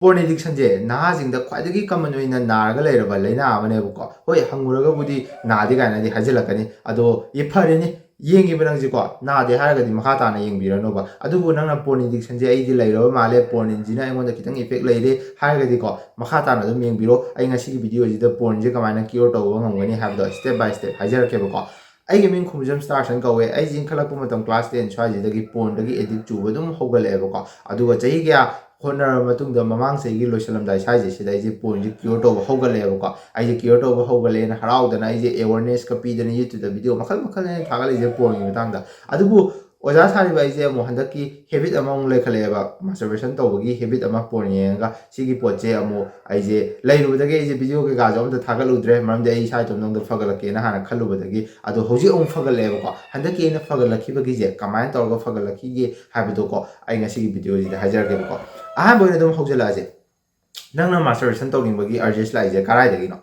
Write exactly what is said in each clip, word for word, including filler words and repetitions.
Porn addictionꯁꯦ ꯅꯍꯥꯁꯤꯡꯗ ꯈ꯭ꯋꯥꯏꯗꯒꯤ common ꯑꯣꯏꯅ ꯅꯥꯔꯒ ꯂꯩꯔꯕ ꯂꯥꯏꯅꯥ ꯑꯃꯅꯦꯕꯀꯣ꯫ ꯍꯣꯏ, ꯍꯪꯉꯨꯔꯒꯕꯨꯗꯤ ꯅꯥꯗꯦ ꯀꯥꯏꯅꯗꯤ ꯍꯥꯏꯖꯤꯜꯂꯛꯀꯅꯤ, ꯑꯗꯣ ꯏ ꯐꯔꯦꯅꯤ, ꯌꯦꯡꯉꯤꯕ ꯅꯪꯁꯤꯀꯣ, ꯅꯥꯗꯦ ꯍꯥꯏꯔꯒꯗꯤ ꯃꯈꯥ ꯇꯥꯅ ꯌꯦꯡꯕꯤꯔꯅꯣꯕ꯫ ꯑꯗꯨꯕꯨ ꯅꯪꯅ porn addictionꯁꯦ ꯑꯩꯗꯤ ꯂꯩꯔꯕ ꯃꯥꯜꯂꯦ, pornꯁꯤꯅ ꯑꯩꯉꯣꯟꯗ ꯈꯤꯇꯪ effect ꯂꯩꯔꯦ ꯍꯥꯏꯔꯒꯗꯤꯀꯣ, ꯃꯈꯥ ꯇꯥꯅ ꯑꯗꯨꯝ ꯌꯦꯡꯕꯤꯔꯣ꯫ ꯑꯩ ꯉꯁꯤꯒꯤ videoꯁꯤꯗ pornꯁꯦ ꯀꯃꯥꯏꯅ cure ꯇꯧꯕ ꯉꯝꯒꯅꯤ ꯍꯥꯏꯕꯗꯣ step by step ꯍꯥꯏꯖꯔꯛꯀꯦꯕꯀꯣ꯫ ꯑꯩꯒꯤ ꯃꯤꯡ ꯈꯨꯝꯖꯝ ꯁ꯭ꯇꯥꯔꯁꯟ ꯀꯧꯋꯦ꯫ ꯑꯩꯁꯦ ꯏꯟꯈꯠꯂꯛꯄ ꯃꯇꯝ class ten ꯁ꯭ꯋꯥꯏꯁꯤꯗꯒꯤ pornꯗꯒꯤ addict ꯆꯨꯕ ꯑꯗꯨꯝ ꯍꯧꯒꯠꯂꯛꯑꯦꯕꯀꯣ꯫ ꯑꯗꯨꯒ ꯆꯍꯤ ꯀꯌꯥ ꯍꯣꯠꯅꯔꯕ ꯃꯇꯨꯡꯗ, ꯃꯃꯥꯡ ꯆꯍꯤꯒꯤ ꯂꯣꯏꯁꯤꯜꯂꯝꯗꯥꯏ ꯁ꯭ꯋꯥꯏꯁꯦ, ꯁꯤꯗ ꯑꯩꯁꯦ pornꯁꯦ cure ꯇꯧꯕ ꯍꯧꯒꯠꯂꯛꯑꯦꯕꯀꯣ꯫ ꯑꯩꯁꯦ cure ꯇꯧꯕ ꯍꯧꯒꯠꯂꯛꯑꯦꯅ ꯍꯔꯥꯎꯗꯅ ꯑꯩꯁꯦ awarenessꯀ ꯄꯤꯗꯅ YouTubeꯇ video ꯃꯈꯜ ꯃꯈꯜ ꯑꯩꯅ ꯊꯥꯒꯠꯂꯛꯏꯁꯦ pornꯒꯤ ꯃꯇꯥꯡꯗ꯫ ꯑꯗꯨꯕꯨ ꯑꯣꯖꯥ ꯁꯥꯔꯤꯕ ꯑꯩꯁꯦ ꯑꯃꯨꯛ ꯍꯟꯗꯛꯀꯤ habit ꯑꯃꯃꯨꯛ ꯂꯩꯈꯠꯂꯛꯑꯦꯕ, masturbation ꯇꯧꯕꯒꯤ habit ꯑꯃ, porn ꯌꯦꯡꯉꯒ꯫ ꯁꯤꯒꯤ ꯄꯣꯠꯁꯦ ꯑꯃꯨꯛ ꯑꯩꯁꯦ ꯂꯩꯔꯨꯕꯗꯒꯤ ꯑꯩꯁꯦ video ꯀꯩꯀꯥꯁꯨ ꯑꯝꯇ ꯊꯥꯒꯠꯂꯨꯗ꯭ꯔꯦ, ꯃꯔꯝꯗꯤ ꯑꯩ ꯏꯁꯥ ꯏꯇꯣꯝꯇ ꯑꯝꯇ ꯐꯒꯠꯂꯛꯀꯦꯅ ꯍꯥꯟꯅ ꯈꯜꯂꯨꯕꯗꯒꯤ꯫ ꯑꯗꯣ ꯍꯧꯖꯤꯛ ꯑꯃꯨꯛ ꯐꯒꯠꯂꯛꯑꯦꯕꯀꯣ꯫ ꯍꯟꯗꯛꯀꯤ ꯑꯩꯅ ꯐꯒꯠꯂꯛꯈꯤꯕꯒꯤꯁꯦ ꯀꯃꯥꯏꯅ ꯇꯧꯔꯒ ꯐꯒꯠꯂꯛꯈꯤꯒꯦ ꯍꯥꯏꯕꯗꯣꯀꯣ, ꯑꯩ ꯉꯁꯤꯒꯤ videoꯁꯤꯗ ꯍꯥꯏꯖꯔꯛꯀꯦꯕꯀꯣ꯫ ꯑꯍꯥꯟꯕ ꯑꯣꯏꯅ ꯑꯗꯨꯝ ꯍꯧꯖꯤꯜꯂꯛꯑꯁꯦ꯫ ꯅꯪꯅ masturbation ꯇꯧꯅꯤꯡꯕꯒꯤ urges ꯂꯥꯛꯏꯁꯦ ꯀꯔꯥꯏꯗꯒꯤꯅꯣ?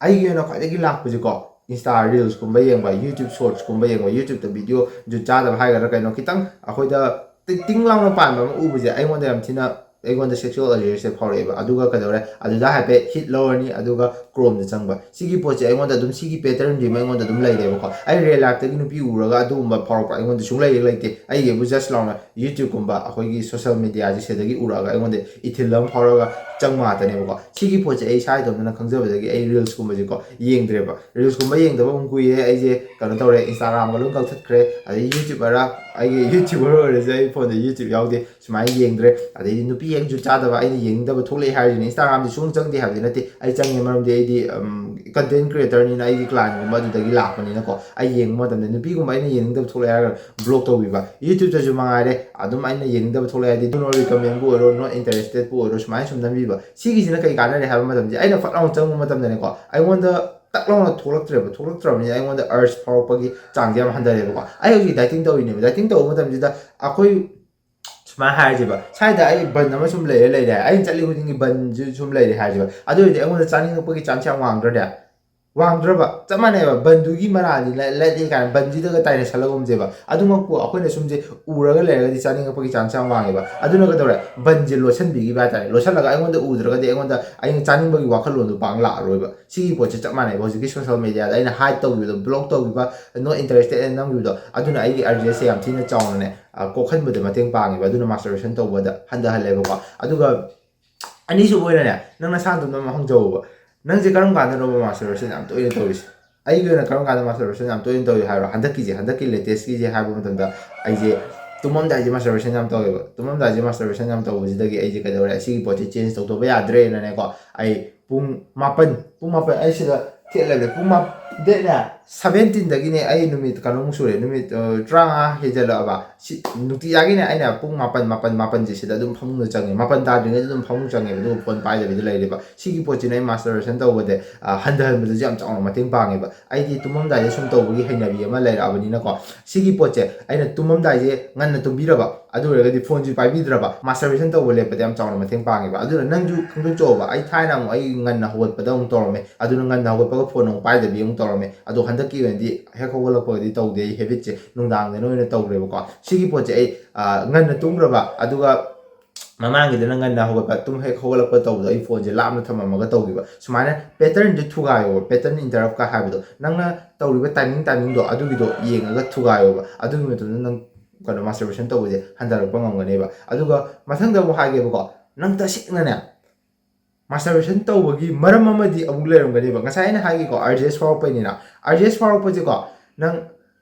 ꯑꯩꯒꯤ ꯑꯣꯏꯅ ꯈ꯭ꯋꯥꯏꯗꯒꯤ ꯂꯥꯛꯄꯁꯦꯀꯣ, Insta reelsꯀꯨꯝꯕ ꯌꯦꯡꯕ, YouTube shortsꯀꯨꯝꯕ ꯌꯦꯡꯕ, YouTubeꯇ video ꯖꯨꯠ ꯆꯥꯗꯕ ꯍꯥꯏꯒꯗ꯭ꯔꯥ ꯀꯩꯅꯣ, ꯈꯤꯇꯪ ꯑꯩꯈꯣꯏꯗ ꯇꯤꯡ ꯇꯤꯡ ꯂꯥꯎꯅ ꯄꯥꯟꯕ ꯑꯃ ꯎꯕꯁꯦ ꯑꯩꯉꯣꯟꯗ ꯌꯥꯝ ꯊꯤꯅ, ꯑꯩꯉꯣꯟꯗ sexual urgeꯁꯦ ꯐꯥꯎꯔꯛꯑꯦꯕ꯫ ꯑꯗꯨꯒ ꯀꯩꯗꯧꯔꯦ, ꯑꯗꯨꯗ ꯍꯥꯏꯐꯦꯠ hit ꯂꯧꯔꯅꯤ, ꯑꯗꯨꯒ Chromeꯗ ꯆꯪꯕ꯫ ꯁꯤꯒꯤ ꯄꯣꯠꯁꯦ ꯑꯩꯉꯣꯟꯗ ꯑꯗꯨꯝ, ꯁꯤꯒꯤ patternꯁꯤꯃ ꯑꯩꯉꯣꯟꯗ ꯑꯗꯨꯝ ꯂꯩꯔꯦꯕꯀꯣ꯫ ꯑꯩ real lifeꯇꯒꯤ ꯅꯨꯄꯤ ꯎꯔꯒ ꯑꯗꯨꯒꯨꯝꯕ ꯐꯥꯎꯔꯛꯄ ꯑꯩꯉꯣꯟꯗ ꯁꯨꯡꯂꯩ ꯍꯦꯛ ꯂꯩꯇꯦ꯫ ꯑꯩꯒꯤꯕꯨ just ꯂꯥꯎꯅ YouTubeꯀꯨꯝꯕ, ꯑꯩꯈꯣꯏꯒꯤ social mediaꯁꯦ ꯁꯤꯗꯒꯤ ꯎꯔꯛꯑꯒ ꯑꯩꯉꯣꯟꯗ ꯏꯊꯤꯜ ꯑꯃ ꯐꯥꯎꯔꯒ ꯆꯪꯕ ꯉꯥꯛꯇꯅꯦꯕꯀꯣ꯫ ꯁꯤꯒꯤ ꯄꯣꯠꯁꯦ ꯑꯩ ꯏꯁꯥ ꯏꯇꯣꯝꯇꯅ ꯈꯪꯖꯕꯗꯒꯤ ꯑꯩ reelsꯀꯨꯝꯕꯁꯦꯀꯣ ꯌꯦꯡꯗ꯭ꯔꯦꯕ꯫ Reelsꯀꯨꯝꯕ ꯌꯦꯡꯗꯕ ꯑꯃꯨꯛ ꯀꯨꯏꯔꯦ꯫ ꯑꯩꯁꯦ ꯀꯩꯅꯣ ꯇꯧꯔꯦ, Instagramꯒ ꯂꯣꯏ ꯀꯛꯊꯠꯈ꯭ꯔꯦ꯫ ꯑꯗꯩ YouTuber, ꯑꯩꯒꯤ YouTuber ꯑꯣꯏꯔꯁꯨ ꯑꯩ phoneꯗ YouTube ꯌꯥꯎꯗꯦ, ꯁꯨꯃꯥꯏꯅ ꯌꯦꯡꯗ꯭ꯔꯦ꯫ ꯑꯗꯩꯗꯤ ꯅꯨꯄꯤ ꯍꯦꯛ ꯖꯨꯠ ꯆꯥꯗꯕ ꯑꯩꯅ ꯌꯦꯡꯅꯤꯡꯗꯕ ꯊꯣꯛꯂꯛꯑꯦ ꯍꯥꯏꯔꯤꯁꯤꯅ, Instagramꯁꯦ ꯁꯨꯡꯆꯪ ꯆꯪꯗꯦ ꯍꯥꯏꯕꯗꯤ ꯅꯠꯇꯦ, ꯑꯩ ꯆꯪꯉꯦ, ꯃꯔꯝꯗꯤ ꯑꯩꯗꯤ, ꯎꯝ, content creatorꯅꯤꯅ ꯑꯩꯒꯤ clientꯒꯨꯝꯕ ꯑꯗꯨꯗꯒꯤ ꯂꯥꯛꯄꯅꯤꯅꯀꯣ꯫ ꯑꯩ ꯌꯦꯡꯕ ꯃꯇꯝꯗ ꯅꯨꯄꯤꯒꯨꯝꯕ ꯑꯩꯅ ꯌꯦꯡꯅꯤꯡꯗꯕ ꯊꯣꯛꯂꯛꯑꯦ ꯍꯥꯏꯔꯒ block ꯇꯧꯕꯤꯕ꯫ YouTubeꯇꯁꯨ ꯃꯉꯥꯏꯔꯦ, ꯑꯗꯨꯝ ꯑꯩꯅ ꯌꯦꯡꯅꯤꯡꯗꯕ ꯊꯣꯛꯂꯛꯑꯦ ꯍꯥꯏꯗꯤ, no recommendꯕꯨ ꯑꯣꯏꯔꯣ, not interessedꯄꯨ ꯑꯣꯏꯔꯣ, ꯁꯨꯃꯥꯏꯅ ꯁꯨꯝ ꯅꯝꯕꯤꯕ꯫ ꯁꯤꯒꯤꯁꯤꯅ ꯀꯩ ꯀꯥꯟꯅꯔꯦ ꯍꯥꯏꯕ ꯃꯇꯝꯁꯦ, ꯑꯩꯅ ꯐꯠ ꯂꯥꯎꯅ ꯆꯪꯕ ꯃꯇꯝꯗꯅꯦꯀꯣ, ꯑꯩꯉꯣꯟꯗ ꯇꯛ ꯂꯥꯎꯅ ꯊꯣꯛꯂꯛꯇ꯭ꯔꯦꯕ꯫ ꯊꯣꯛꯂꯛꯇ꯭ꯔꯕꯅꯤꯅ ꯑꯩꯉꯣꯟꯗ urge ꯐꯥꯎꯔꯛꯄꯒꯤ ꯆꯥꯡꯁꯦ ꯌꯥꯝ ꯍꯟꯊꯔꯦꯕꯀꯣ꯫ ꯑꯩ ꯍꯧꯖꯤꯛ dieting ꯇꯧꯔꯤꯅꯦꯕ꯫ Dieting ꯇꯧꯕ ꯃꯇꯝꯁꯤꯗ ꯑꯩꯈꯣꯏ ꯁꯨꯃꯥꯏꯅ ꯍꯥꯏꯔꯁꯦꯕ, ꯁ꯭ꯋꯥꯏꯗ ꯑꯩ ꯕꯟ ꯑꯃ ꯁꯨꯝ ꯂꯩꯔꯦ, ꯂꯩꯔꯦ ꯍꯥꯏ, ꯑꯩꯅ ꯆꯠꯂꯤ ꯈꯨꯗꯤꯡꯒꯤ ꯕꯟꯁꯨ ꯁꯨꯝ ꯂꯩꯔꯦ ꯍꯥꯏꯔꯁꯦꯕ, ꯑꯗꯨ ꯑꯣꯏꯔꯗꯤ ꯑꯩꯉꯣꯟꯗ ꯆꯥꯅꯤꯡꯉꯛꯄꯒꯤ chance ꯌꯥꯝ ꯋꯥꯡꯗ꯭ꯔꯅꯦ? ꯋꯥꯡꯗ꯭ꯔꯕ? ꯆꯞ ꯃꯥꯟꯅꯩꯕ, ꯕꯟꯗꯨꯒꯤ ꯃꯔꯥꯜꯗꯤ ꯂ- ꯂꯩꯇꯦ ꯀꯥꯏꯅ ꯕꯟꯁꯤꯗꯒ ꯇꯥꯏꯅꯁꯜꯂꯒꯨꯝꯁꯦꯕ꯫ ꯑꯗꯨꯃꯛꯄꯨ ꯑꯩꯈꯣꯏꯅ ꯁꯨꯝꯁꯦ ꯎꯔꯒ ꯂꯩꯔꯒꯗꯤ ꯆꯥꯅꯤꯡꯉꯛꯄꯒꯤ ꯆꯥꯟꯁ ꯌꯥꯝ ꯋꯥꯡꯉꯦꯕ꯫ ꯑꯗꯨꯅ ꯀꯩꯗꯧꯔꯦ? ꯕꯟꯁꯦ ꯂꯣꯠꯁꯤꯟꯕꯤꯈꯤꯕ ꯍꯥꯏꯇꯥꯔꯦ꯫ ꯂꯣꯠꯁꯤꯜꯂꯒ ꯑꯩꯉꯣꯟꯗ ꯎꯗ꯭ꯔꯒꯗꯤ ꯑꯩꯉꯣꯟꯗ ꯑꯩꯅ ꯆꯥꯅꯤꯡꯕꯒꯤ ꯋꯥꯈꯜꯂꯣꯟꯗꯣ ꯄꯥꯡ ꯂꯥꯛꯑꯔꯣꯏꯕ꯫ ꯁꯤꯒꯤ ꯄꯣꯠꯁꯦ ꯆꯞ ꯃꯥꯟꯅꯩꯕ꯫ ꯍꯧꯖꯤꯛꯀꯤ ꯁꯣꯁꯤꯌꯦꯜ ꯃꯦꯗꯤꯌꯥꯗ ꯑꯩꯅ ꯍꯥꯏꯠ ꯇꯧꯈꯤꯕꯗꯣ, ꯕ꯭ꯂꯣꯛ ꯇꯧꯈꯤꯕ, ꯅꯣꯠ ꯏꯟꯇꯔꯦꯁꯇꯦꯗ ꯅꯝꯈꯤꯕꯗꯣ, ꯑꯗꯨꯅ ꯑꯩꯒꯤ ꯑꯔꯖꯦꯁꯁꯦ ꯌꯥꯝ ꯊꯤꯅ ꯆꯥꯎꯅꯅꯦ, ꯑ, ꯀꯣꯛꯍꯟꯕꯗ ꯃꯇꯦꯡ ꯄꯥꯡꯉꯦꯕ꯫ ꯑꯗꯨꯅ ꯃꯥꯁꯇꯔꯕꯦꯁꯟ ꯇꯧꯕꯗ ꯍꯟꯊꯍꯜꯂꯦꯕꯀꯣ꯫ ꯑꯗꯨꯒ ꯑꯅꯤꯁꯨꯕ ꯑꯣꯏꯅꯅꯦ, ꯅꯪ ꯅꯁꯥꯅ ꯑꯗꯨꯝ ꯑꯃ ꯍꯪꯖꯧꯕ, ꯅꯪꯁꯦ ꯀꯔꯝ ꯀꯥꯟꯗꯅꯣꯕ ꯃꯥꯁꯇꯔꯕꯦꯁꯟ ꯌꯥꯝ ꯇꯣꯏꯅ ꯇꯧꯔꯤꯁꯦ? ꯑꯩꯒꯤ ꯑꯣꯏꯅ ꯀꯔꯝ ꯀꯥꯟꯗ ꯃꯥꯁꯇꯔꯕꯦꯁꯟ ꯌꯥꯝ ꯇꯣꯏꯅ ꯇꯧꯏ ꯍꯥꯏꯔꯣ? ꯍꯟꯗꯛꯀꯤꯁꯦ, ꯍꯟꯗꯛꯀꯤ ꯂꯦꯇꯦꯁꯀꯤꯁꯦ ꯍꯥꯏꯕ ꯃꯇꯝꯗ ꯑꯩꯁꯦ ꯇꯨꯝꯃꯝꯗꯥꯏꯁꯦ ꯃꯥꯁꯇꯔꯕꯦꯁꯟ ꯌꯥꯝ ꯇꯧꯋꯦꯕ꯫ ꯇꯨꯝꯃꯝꯗꯥꯏꯁꯦ ꯃꯥꯁꯇꯔꯕꯦꯁꯟ ꯌꯥꯝ ꯇꯧꯕꯁꯤꯗꯒꯤ ꯑꯩꯁꯦ ꯀꯩꯗꯧꯔꯦ? ꯁꯤꯒꯤ ꯄꯣꯠꯁꯦ ꯆꯦꯟꯖ ꯇꯧꯗꯕ ꯌꯥꯗ꯭ꯔꯦꯅꯅꯦꯀꯣ, ꯑꯩ ꯄꯨꯡ ꯃꯥꯄꯟ, ꯄꯨꯡ ꯃꯥꯄꯟ ꯑꯩ ꯁꯤꯗ ꯊꯦꯠꯂꯦꯕ꯫ ꯄꯨꯡ ꯃꯥ-, ꯗꯦꯠꯅꯦ, ꯁꯚꯦꯟꯇꯤꯟꯗꯒꯤꯅꯦ ꯑꯩ ꯅꯨꯃꯤꯠ ꯀꯩꯅꯣꯃꯨꯛ ꯁꯨꯔꯦ, ꯅꯨꯃꯤꯠ, ꯑ, ꯇꯔꯥꯃꯉꯥ ꯍꯦꯟꯖꯜꯂꯛꯑꯕ꯫ ꯁꯤ ꯅꯨꯡꯇꯤꯖꯥꯒꯤꯅꯦ ꯑꯩꯅ ꯄꯨꯡ ꯃꯥꯄꯟ, ꯃꯥꯄꯟ, ꯃꯥꯄꯟꯁꯦ ꯁꯤꯗ ꯑꯗꯨꯝ ꯐꯃꯨꯡꯗ ꯆꯪꯉꯦ꯫ ꯃꯥꯄꯟ ꯇꯥꯗ꯭ꯔꯤꯉꯩꯗ ꯑꯗꯨꯝ ꯐꯃꯨꯡ ꯆꯪꯉꯦꯕ, ꯑꯗꯨꯒ ꯐꯣꯟ ꯄꯥꯏꯗꯕꯤꯗ ꯂꯩꯔꯦꯕ꯫ ꯁꯤꯒꯤ ꯄꯣꯠꯁꯤꯅ ꯑꯩ ꯃꯥꯁꯇꯔꯕꯦꯁꯟ ꯇꯧꯕꯗ, ꯑ, ꯍꯟꯊꯍꯟꯕꯗꯁꯨ ꯌꯥꯝ ꯆꯥꯎꯅ ꯃꯇꯦꯡ ꯄꯥꯡꯉꯦꯕ꯫ ꯑꯩꯗꯤ ꯇꯨꯝꯃꯝꯗꯥꯏꯗ ꯁꯨꯝ ꯇꯧꯕꯒꯤ ꯍꯩꯅꯕꯤ ꯑꯃ ꯂꯩꯔꯛꯑꯕꯅꯤꯅꯀꯣ, ꯁꯤꯒꯤ ꯄꯣꯠꯁꯦ ꯑꯩꯅ ꯇꯨꯝꯃꯝꯗꯥꯏꯁꯦ ꯉꯟꯅ ꯇꯨꯝꯕꯤꯔꯕ, ꯑꯗꯨ ꯑꯣꯏꯔꯒꯗꯤ ꯐꯣꯟꯁꯤ ꯄꯥꯏꯕꯤꯗ꯭ꯔꯕ, ꯃꯥꯁꯇꯔꯕꯦꯁꯟ ꯇꯧꯕ ꯂꯦꯞꯄꯗ ꯌꯥꯝ ꯆꯥꯎꯅ ꯃꯇꯦꯡ ꯄꯥꯡꯉꯦꯕ꯫ ꯑꯗꯨꯅ ꯅꯪꯁꯨ ꯈꯪꯗꯣꯛꯆꯧꯕ, ꯑꯩ ꯊꯥꯏꯅ ꯑꯃꯨꯛ ꯑꯩ ꯉꯟꯅ ꯍꯧꯒꯠꯄꯗ ꯑꯃꯨꯛ ꯇꯧꯔꯝꯃꯦ, ꯑꯗꯨꯅ ꯉꯟꯅ ꯍꯧꯒꯠꯄꯒ ꯐꯣꯟ ꯑꯃꯨꯛ ꯄꯥꯏꯗꯕꯤ ꯑꯃꯨꯛ ꯇꯧꯔꯝꯃꯦ꯫ ꯑꯗꯣ ꯍꯟꯗꯛꯀꯤ ꯑꯣꯏꯅꯗꯤ ꯍꯦꯛ ꯍꯧꯒꯠꯂꯛꯄꯒꯗꯤ ꯇꯧꯗꯦ, ꯑꯩ ꯍꯦꯕꯤꯠꯁꯦ ꯅꯨꯡꯗꯥꯡꯗꯅ ꯑꯣꯏꯅ ꯇꯧꯔꯦꯕꯀꯣ꯫ ꯁꯤꯒꯤ ꯄꯣꯠꯁꯦ ꯑꯩ, ꯑ, ꯉꯟꯅ ꯇꯨꯝꯈ꯭ꯔꯕ, ꯑꯗꯨꯒ ꯃꯃꯥꯡꯒꯤꯗꯅ ꯉꯟꯅ ꯍꯧꯒꯠꯄ, ꯇꯨꯝ ꯍꯦꯛ ꯍꯧꯒꯠꯂꯛꯄ ꯇꯧꯕꯗꯣ ꯑꯩ ꯐꯣꯟꯁꯦ ꯂꯥꯞꯅ ꯊꯝꯃꯝꯃꯒ ꯇꯧꯈꯤꯕ꯫ ꯁꯨꯃꯥꯏꯅ ꯄꯦꯇꯔꯟꯁꯦ ꯊꯨꯒꯥꯏꯌꯣꯕ, ꯄꯦꯇꯔꯟ ꯏꯟꯇꯔꯞꯀ ꯍꯥꯏꯕꯗꯣ, ꯅꯪꯅ ꯇꯧꯔꯤꯕ ꯇꯥꯏꯃꯤꯡ, ꯇꯥꯏꯃꯤꯡꯗꯣ ꯑꯗꯨꯒꯤꯗꯣ ꯌꯦꯡꯉꯒ ꯊꯨꯒꯥꯏꯌꯣꯕ꯫ ꯑꯗꯨꯒꯤ ꯃꯇꯨꯡꯗ ꯅꯪ ꯀꯩꯅꯣ, ꯃꯥꯁꯇꯔꯕꯦꯁꯟ ꯇꯧꯕꯁꯦ ꯍꯟꯊꯔꯛꯄ ꯉꯝꯒꯅꯦꯕ꯫ ꯑꯗꯨꯒ ꯃꯊꯪꯗ ꯑꯃꯨꯛ ꯍꯥꯏꯒꯦꯕꯀꯣ, ꯅꯪ ꯇꯁꯦꯡꯅꯅꯦ ꯃꯥꯁꯇꯔꯕꯦꯁꯟ ꯇꯧꯕꯒꯤ ꯃꯔꯝ ꯑꯃꯗꯤ ꯑꯃꯨꯛ ꯂꯩꯔꯝꯒꯅꯦꯕ꯫ ꯉꯁꯥꯏ ꯑꯩꯅ ꯍꯥꯏꯒꯦꯀꯣ, ꯑꯥꯔ ꯖꯤ ꯑꯦꯁ ꯐꯥꯎꯔꯛꯄꯩꯅꯤꯅ꯫ ꯑꯥꯔ ꯖꯤ ꯑꯦꯁ ꯐꯥꯎꯔꯛꯄꯁꯦꯀꯣ, ꯅꯪ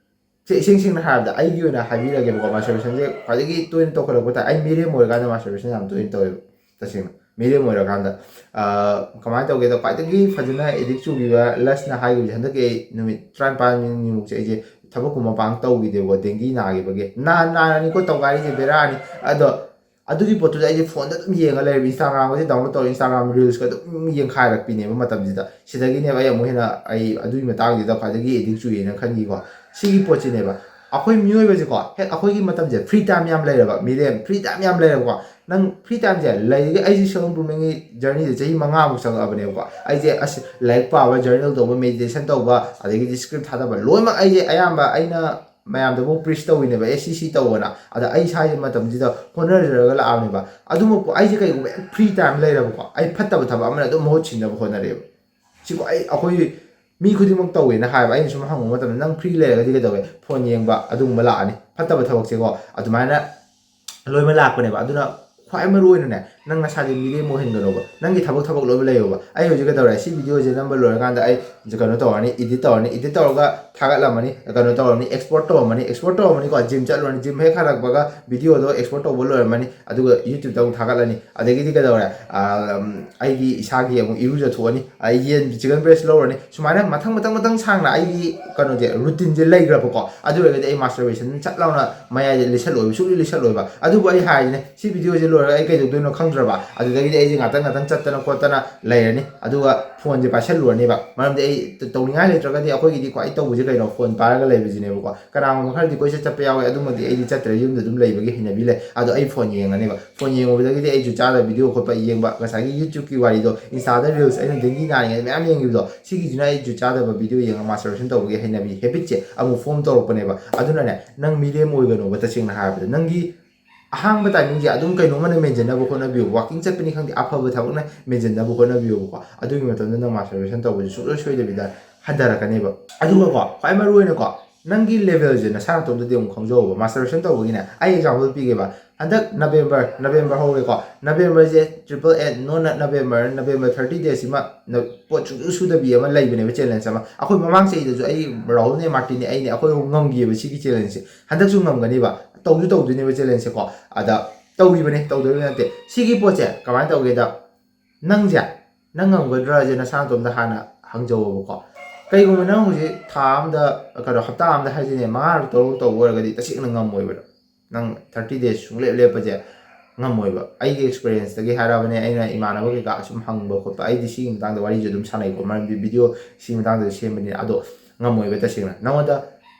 ꯁꯦ ꯏꯁꯦꯡ ꯁꯦꯡꯅ ꯍꯥꯏꯔꯕꯗ ꯑꯩꯒꯤ ꯑꯣꯏꯅ ꯍꯥꯏꯕꯤꯔꯒꯦꯕꯀꯣ, ꯃꯥꯁꯇꯔꯕꯦꯁꯟꯁꯦ ꯈ꯭ꯋꯥꯏꯗꯒꯤ ꯇꯣꯏꯅ ꯇꯧꯈꯠꯂꯛꯄ ꯇꯥꯏ꯫ ꯑꯩ ꯃꯤꯔꯦꯝ ꯑꯣꯏꯔꯀꯥꯟꯗ ꯃꯥꯁꯇꯔꯕꯦꯁꯟ ꯌꯥꯝ ꯇꯣꯏꯅ ꯇꯧꯋꯦꯕ꯫ ꯇꯁꯦꯡꯅ ꯃꯤꯔꯦꯝ ꯑꯣꯏꯔꯀꯥꯟꯗ, ꯑ, ꯀꯃꯥꯏꯅ ꯇꯧꯒꯦꯗ, ꯈ꯭ꯋꯥꯏꯗꯒꯤ ꯐꯖꯅ ꯑꯦꯗꯤꯛ ꯆꯨꯈꯤꯕ ꯂꯁꯅ ꯍꯥꯏꯈꯤꯕꯁꯦ, ꯍꯟꯗꯛꯀꯤ ꯑꯩ ꯅꯨꯃꯤꯠ ꯇꯔꯥꯅꯤꯄꯥꯟꯅꯤꯃꯨꯛꯁꯦ ꯑꯩꯁꯦ ꯊꯕꯛꯀꯨꯝꯕ ꯄꯥꯡ ꯇꯧꯈꯤꯗꯦꯕꯀꯣ, ꯗꯦꯡꯒꯤ ꯅꯥꯈꯤꯕꯒꯤ꯫ ꯅꯥ-, ꯅꯥꯔꯅꯤꯀꯣ ꯇꯧꯒꯥꯏꯔꯤꯁꯦ, ꯕꯦꯔꯥꯅꯤ꯫ ꯑꯗꯣ ꯑꯗꯨꯒꯤ ꯄꯣꯠꯇꯨꯗ ꯑꯩꯁꯦ ꯐꯣꯟꯗ ꯑꯗꯨꯝ ꯌꯦꯡꯉ ꯂꯩꯔꯦꯕ, ꯏꯟꯁꯇꯥꯒ꯭ꯔꯥꯝꯒꯁꯦ ꯗꯥꯎꯟꯂꯣꯗ ꯇꯧꯔ ꯏꯟꯁꯇꯥꯒ꯭ꯔꯥꯝ ꯔꯤꯜꯁꯀ ꯑꯗꯨꯝ ꯌꯦꯡꯈꯥꯏꯔꯛꯄꯤꯅꯦꯕ ꯃꯇꯝꯁꯤꯗ꯫ ꯁꯤꯗꯒꯤꯅꯦꯕ ꯑꯩ ꯑꯃꯨꯛ ꯍꯦꯟꯅ ꯑꯩ ꯑꯗꯨꯒꯤ ꯃꯇꯥꯡꯁꯤꯗ ꯈ꯭ꯋꯥꯏꯗꯒꯤ ꯑꯦꯗꯤꯛ ꯆꯨꯏꯌꯦꯅ ꯈꯟꯈꯤꯀꯣ꯫ ꯁꯤꯒꯤ ꯄꯣꯠꯁꯤꯅꯦꯕ ꯑꯩꯈꯣꯏ ꯃꯤꯑꯣꯏꯕꯁꯦꯀꯣ, ꯍꯦꯛ ꯑꯩꯈꯣꯏꯒꯤ ꯃꯇꯝꯁꯦ, ꯐ꯭ꯔꯤ ꯇꯥꯏꯝ ꯌꯥꯝ ꯂꯩꯔꯕ, ꯃꯤꯔꯦꯝ ꯐ꯭ꯔꯤ ꯇꯥꯏꯝ ꯌꯥꯝ ꯂꯩꯔꯕꯀꯣ, ꯅꯪ ꯐ꯭ꯔꯤ ꯇꯥꯏꯝꯁꯦ ꯂꯩꯔꯤꯒꯩ, ꯑꯩꯁꯦ ꯁꯦꯜꯐ ꯏꯝꯄ꯭ꯔꯨꯚꯃꯦꯟꯒꯤ ꯖꯔꯅꯤꯗ ꯆꯍꯤ ꯃꯉꯥꯃꯨꯛ ꯆꯪꯉꯛꯑꯕꯅꯦꯕꯀꯣ꯫ ꯑꯩꯁꯦ ꯑꯁ, ꯂꯥꯏꯔꯤꯛ ꯄꯥꯕ, ꯖꯔꯅꯦꯜ ꯇꯧꯕ, ꯃꯦꯗꯤꯇꯦꯁꯟ ꯇꯧꯕ, ꯑꯗꯒꯤꯗꯤ ꯁ꯭ꯀ꯭ꯔꯤꯞ ꯊꯥꯗꯕ, ꯂꯣꯏꯅꯃꯛ ꯑꯩꯁꯦ ꯑꯌꯥꯝꯕ ꯑꯩꯅ ꯃꯌꯥꯝꯗꯕꯨ ꯄ꯭ꯔꯤꯁ ꯇꯧꯋꯤꯅꯦꯕ, ꯑꯦ, ꯁꯤ ꯁꯤ ꯇꯧꯕꯅ꯫ ꯑꯗ ꯑꯩ ꯏꯁꯥꯒꯤ ꯃꯇꯝꯁꯤꯗ ꯍꯣꯠꯅꯖꯔꯒ ꯂꯥꯛꯑꯕꯅꯦꯕ꯫ ꯑꯗꯨꯃꯛꯄꯨ ꯑꯩꯁꯦ ꯀꯩꯒꯨꯝꯕ ꯍꯦꯛ ꯐ꯭ꯔꯤ ꯇꯥꯏꯝ ꯂꯩꯔꯕꯀꯣ, ꯑꯩ ꯐꯠꯇꯕ ꯊꯕꯛ ꯑꯃꯅ ꯑꯗꯨꯝ ꯃꯍꯨꯠ ꯁꯤꯟꯅꯕ ꯍꯣꯠꯅꯔꯛꯑꯦꯕ꯫ ꯁꯤꯀꯣ, ꯑꯩ, ꯑꯩꯈꯣꯏ ꯃꯤ ꯈꯨꯗꯤꯡꯃꯛ ꯇꯧꯋꯦꯅ ꯍꯥꯏꯕ꯫ ꯑꯩꯅ ꯁꯨꯝ ꯍꯪꯕ ꯃꯇꯝꯗ, "ꯅꯪ ꯐ꯭ꯔꯤ ꯂꯩꯔꯒꯗꯤ ꯀꯩꯗꯧꯋꯦ?" "ꯐꯣꯟ ꯌꯦꯡꯕ", ꯑꯗꯨꯒꯨꯝꯕ ꯂꯥꯛꯑꯅꯤ꯫ ꯐꯠꯇꯕ ꯊꯕꯛꯁꯦꯀꯣ, ꯑꯗꯨꯃꯥꯏꯅ ꯂꯣꯏꯅ ꯂꯥꯛꯄꯅꯦꯕ꯫ ꯑꯗꯨꯅ ꯈ꯭ꯋꯥꯏ ꯃꯔꯨ ꯑꯣꯏꯅꯅꯦ, ꯅꯪ ꯅꯁꯥꯗꯤ ꯃꯤꯔꯦꯝ ꯑꯣꯏꯍꯟꯒꯅꯣꯕ꯫ ꯅꯪꯒꯤ ꯊꯕꯛ, ꯊꯕꯛ ꯂꯣꯏꯅ ꯂꯩꯌꯣꯕ꯫ ꯑꯩ ꯍꯧꯖꯤꯛ ꯀꯩꯗꯧꯔꯦ? ꯁꯤ ꯚꯤꯗꯤꯑꯣꯁꯦ ꯅꯝꯕ ꯂꯣꯏꯔꯀꯥꯟꯗ ꯑꯩ ꯀꯩꯅꯣ ꯇꯧꯔꯅꯤ, ꯏꯗꯤꯠ ꯇꯧꯔꯅꯤ, ꯏꯗꯤꯠ ꯇꯧꯔꯒ ꯊꯥꯒꯠꯂꯝꯃꯅꯤ, ꯀꯩꯅꯣ ꯇꯧꯔꯝꯃꯅꯤ, ꯑꯦꯛꯁꯄꯣꯔꯠ ꯇꯧꯔꯝꯃꯅꯤ, ꯑꯦꯛꯁꯄꯣꯔꯠ ꯇꯧꯔꯝꯃꯅꯤꯀꯣ, ꯖꯤꯝ ꯆꯠꯂꯨꯔꯅꯤ, ꯖꯤꯝ ꯍꯦꯛ ꯍꯜꯂꯛꯄꯒ ꯚꯤꯗꯤꯑꯣꯗꯣ ꯑꯦꯛꯁꯄꯣꯔꯠ ꯇꯧꯕ ꯂꯣꯏꯔꯝꯃꯅꯤ, ꯑꯗꯨꯒ ꯌꯨꯇ꯭ꯌꯨꯕꯇ ꯑꯃꯨꯛ ꯊꯥꯒꯠꯂꯅꯤ꯫ ꯑꯗꯒꯤꯗꯤ ꯀꯩꯗꯧꯔꯦ? ꯑꯥ, ꯎꯝ, ꯑꯩꯒꯤ ꯏꯁꯥꯒꯤ ꯑꯃꯨꯛ ꯏꯔꯨꯖꯊꯣꯛꯑꯅꯤ, ꯑꯩ ꯌꯦꯟ ꯆꯤꯀꯟ ꯕ꯭ꯔꯦꯁ ꯂꯧꯔꯅꯤ꯫ ꯁꯨꯃꯥꯏꯅ ꯃꯊꯪ, ꯃꯊꯪ, ꯃꯊꯪ ꯁꯥꯡꯅ ꯑꯩꯒꯤ ꯀꯩꯅꯣꯁꯦ, ꯔꯨꯇꯤꯟꯁꯦ ꯂꯩꯈ꯭ꯔꯕꯀꯣ, ꯑꯗꯨ ꯑꯣꯏꯔꯒꯗꯤ ꯑꯩ ꯃꯥꯁꯇꯔꯕꯦꯁꯟ ꯆꯠ ꯂꯥꯎꯅ ꯃꯌꯥꯏꯗ ꯂꯤꯁꯜꯂꯣꯏꯕ, ꯁꯨꯛꯂꯤ ꯂꯤꯁꯜꯂꯣꯏꯕ꯫ ꯑꯗꯨꯕꯨ ꯑꯩ ꯍꯥꯏꯔꯤꯅꯦ, ꯁꯤ ꯚꯤꯗꯤꯑꯣꯁꯦ ꯂꯣꯏꯔꯒ ꯑꯩ ꯀꯩꯗꯧꯗꯣꯏꯅꯣ ꯈꯪꯗ꯭ꯔꯕ, ꯑꯗꯨꯗꯒꯤꯗꯤ ꯑꯩꯁꯦ ꯉꯥꯛꯇꯪ ꯉꯥꯛꯇꯪ ꯆꯠꯇꯅ ꯈꯣꯠꯇꯅ ꯂꯩꯔꯅꯤ, ꯑꯗꯨꯒ ꯐꯣꯟꯁꯦ ꯄꯥꯏꯁꯜꯂꯨꯔꯅꯦꯕ꯫ ꯃꯔꯝꯗꯤ ꯑꯩ ꯇ-, ꯇꯧꯅꯤꯡꯉꯥꯏ ꯂꯩꯇ꯭ꯔꯒꯗꯤ ꯑꯩꯈꯣꯏꯒꯤꯗꯤ ꯈ꯭ꯋꯥꯏ ꯇꯧꯕꯁꯦ ꯀꯩꯅꯣ? ꯐꯣꯟ ꯄꯥꯏꯔꯒ ꯂꯩꯕꯁꯤꯅꯦꯕꯀꯣ꯫ ꯀꯅꯥꯒꯨꯝꯕ ꯈꯔꯗꯤ ꯀꯣꯏꯆꯠ ꯆꯠꯄ ꯌꯥꯎꯋꯦ, ꯑꯗꯨꯃꯗꯤ ꯑꯩꯗꯤ ꯆꯠꯇ꯭ꯔꯦ, ꯌꯨꯝꯗ ꯑꯗꯨꯝ ꯂꯩꯕꯒꯤ ꯍꯩꯅꯕꯤ ꯂꯩ꯫ ꯑꯗꯣ ꯑꯩ ꯐꯣꯟ ꯌꯦꯡꯉꯅꯦꯕ꯫ ꯐꯣꯟ ꯌꯦꯡꯉꯨꯕꯗꯒꯤꯗꯤ ꯑꯩꯁꯨ ꯆꯥꯗꯕ ꯚꯤꯗꯤꯑꯣ ꯈꯣꯠꯄ ꯌꯦꯡꯕ, ꯉꯁꯥꯏꯒꯤ ꯌꯨꯇ꯭ꯌꯨꯕꯀꯤ ꯋꯥꯔꯤꯗꯣ, ꯏꯟꯁꯇꯥꯗ ꯔꯤꯜꯁ ꯑꯩꯅ ꯗꯦꯡꯒꯤ ꯅꯥꯔꯤꯉꯩꯗ ꯃꯌꯥꯝ ꯌꯦꯡꯈꯤꯕꯗꯣ, ꯁꯤꯒꯤꯁꯤꯅ ꯑꯩꯁꯨ ꯆꯥꯗꯕ ꯚꯤꯗꯤꯑꯣ ꯌꯦꯡꯉ ꯃꯥꯁꯇꯔꯕꯦꯁꯟ ꯇꯧꯕꯒꯤ ꯍꯩꯅꯕꯤ, ꯍꯦꯕꯤꯠꯁꯦ ꯑꯃꯨꯛ ꯐꯣꯝ ꯇꯧꯔꯛꯄꯅꯦꯕ꯫ ꯑꯗꯨꯅꯅꯦ, ꯅꯪ ꯃꯤꯔꯦꯝ ꯑꯣꯏꯒꯅꯣꯕ꯫ ꯇꯁꯦꯡꯅ ꯍꯥꯏꯔꯕꯗ, ꯅꯪꯒꯤ ꯑꯍꯥꯡꯕ ꯇꯥꯏꯃꯤꯡꯁꯦ ꯑꯗꯨꯝ ꯀꯩꯅꯣꯝꯃꯅ ꯃꯦꯟꯁꯤꯟꯅꯕ ꯍꯣꯠꯅꯕꯤꯌꯨ꯫ ꯋꯥꯀꯤꯡ ꯆꯠꯄꯅꯤ ꯈꯪꯗꯦ, ꯑꯐꯕ ꯊꯕꯛꯅ ꯃꯦꯟꯁꯤꯟꯅꯕ ꯍꯣꯠꯅꯕꯤꯌꯨꯕꯀꯣ꯫ ꯑꯗꯨꯒꯤ ꯃꯇꯝꯗ ꯅꯪ ꯃꯥꯁꯇꯔꯕꯦꯁꯟ ꯇꯧꯕꯁꯦ ꯁꯨꯡꯁꯣꯏ ꯁꯣꯏꯗꯕꯤꯗ ꯍꯟꯊꯔꯛꯀꯅꯦꯕ꯫ ꯑꯗꯨꯒꯀꯣ, ꯈ꯭ꯋꯥꯏ ꯃꯔꯨ ꯑꯣꯏꯅꯀꯣ, ꯅꯪꯒꯤ ꯂꯦꯚꯦꯜꯁꯦ ꯅꯁꯥ ꯅꯇꯣꯝꯗꯗꯤ ꯑꯃꯨꯛ ꯈꯪꯖꯧꯕ꯫ ꯃꯥꯁꯇꯔꯕꯦꯁꯟ ꯇꯧꯕꯒꯤꯅꯦ, ꯑꯩ ꯑꯦꯛꯖꯥꯝꯄꯜ ꯄꯤꯒꯦꯕ꯫ ꯍꯟꯗꯛ ꯅꯕꯦꯝꯕꯔ, ꯅꯕꯦꯝꯕꯔ ꯍꯧꯔꯦꯀꯣ, ꯅꯕꯦꯝꯕꯔꯁꯦ triple eight, ꯅꯣꯟꯅ ꯅꯕꯦꯝꯕꯔ, ꯅꯕꯦꯝꯕꯔ thirty days ꯁꯤꯃ ꯅ-, ꯄꯣꯠ ꯁꯨꯡꯁꯨ ꯁꯨꯗꯕꯤ ꯑꯃ ꯂꯩꯕꯅꯦꯕ, ꯆꯦꯂꯦꯟꯖ ꯑꯃ꯫ ꯑꯩꯈꯣꯏ ꯃꯃꯥꯡ ꯆꯍꯤꯗꯁꯨ ꯑꯩ, ꯔꯥꯍꯨꯜꯅꯦ, ꯃꯥꯔꯇꯤꯟꯅꯦ, ꯑꯩꯅꯦ, ꯑꯩꯈꯣꯏ ꯑꯍꯨꯝ ꯉꯝꯈꯤꯑꯕ ꯁꯤꯒꯤ ꯆꯦꯂꯦꯟꯖꯁꯦ꯫ ꯍꯟꯗꯛꯁꯨ ꯉꯝꯒꯅꯤꯕ, ꯇꯧꯁꯨ ꯇꯧꯗꯣꯏꯅꯦꯕ ꯆꯦꯂꯦꯟꯖꯁꯦꯀꯣ꯫ ꯑꯗ ꯇꯧꯔꯤꯕꯅꯦ, ꯇꯧꯗꯣꯏꯕ ꯅꯠꯇꯦ꯫ ꯁꯤꯒꯤ ꯄꯣꯠꯁꯦ ꯀꯃꯥꯏꯅ ꯇꯧꯒꯦꯗ, ꯅꯪꯁꯦ, ꯅꯪ ꯉꯝꯒꯗ꯭ꯔꯥꯁꯦ ꯅꯁꯥ ꯅꯇꯣꯝꯗ ꯍꯥꯟꯅ ꯍꯪꯖꯧꯑꯕꯀꯣ꯫ ꯀꯩꯒꯨꯝꯕ ꯅꯪ ꯍꯧꯖꯤꯛ ꯊꯥ ꯑꯝꯗ, ꯀꯩꯅꯣ, ꯍꯞꯇꯥ ꯑꯝꯗ ꯍꯥꯏꯁꯤꯅꯦ, ꯃꯉꯥꯔꯛ ꯇꯔꯨꯛ ꯇꯧꯕ ꯑꯣꯏꯔꯒꯗꯤ ꯇꯁꯦꯡꯅ ꯉꯝꯃꯣꯏꯕ꯫ ꯅꯪ thirty days ꯁꯨꯡꯂꯦꯞ ꯂꯦꯞꯄꯁꯦ ꯉꯝꯃꯣꯏꯕ꯫ ꯑꯩꯒꯤ ꯑꯦꯛꯁꯄꯤꯔꯤꯌꯦꯟꯁꯇꯒꯤ ꯍꯥꯏꯔꯕꯅꯦ, ꯑꯩꯅ ꯏꯃꯥꯟꯅꯕ ꯀꯩꯀꯥ ꯁꯨꯝ ꯍꯪꯕ ꯈꯣꯠꯄ, ꯑꯩꯗꯤ ꯁꯤꯒꯤ ꯃꯇꯥꯡꯗ ꯋꯥꯔꯤꯁꯨ ꯑꯗꯨꯝ ꯁꯥꯟꯅꯩꯀꯣ, ꯃꯔꯝꯗꯤ ꯚꯤꯗꯤꯑꯣ ꯁꯤꯒꯤ ꯃꯇꯥꯡꯗꯁꯨ ꯁꯦꯝꯕꯅꯤꯅ꯫ ꯑꯗꯣ ꯉꯝꯃꯣꯏꯕ ꯇꯁꯦꯡꯅ꯫ ꯅꯉꯣꯟꯗ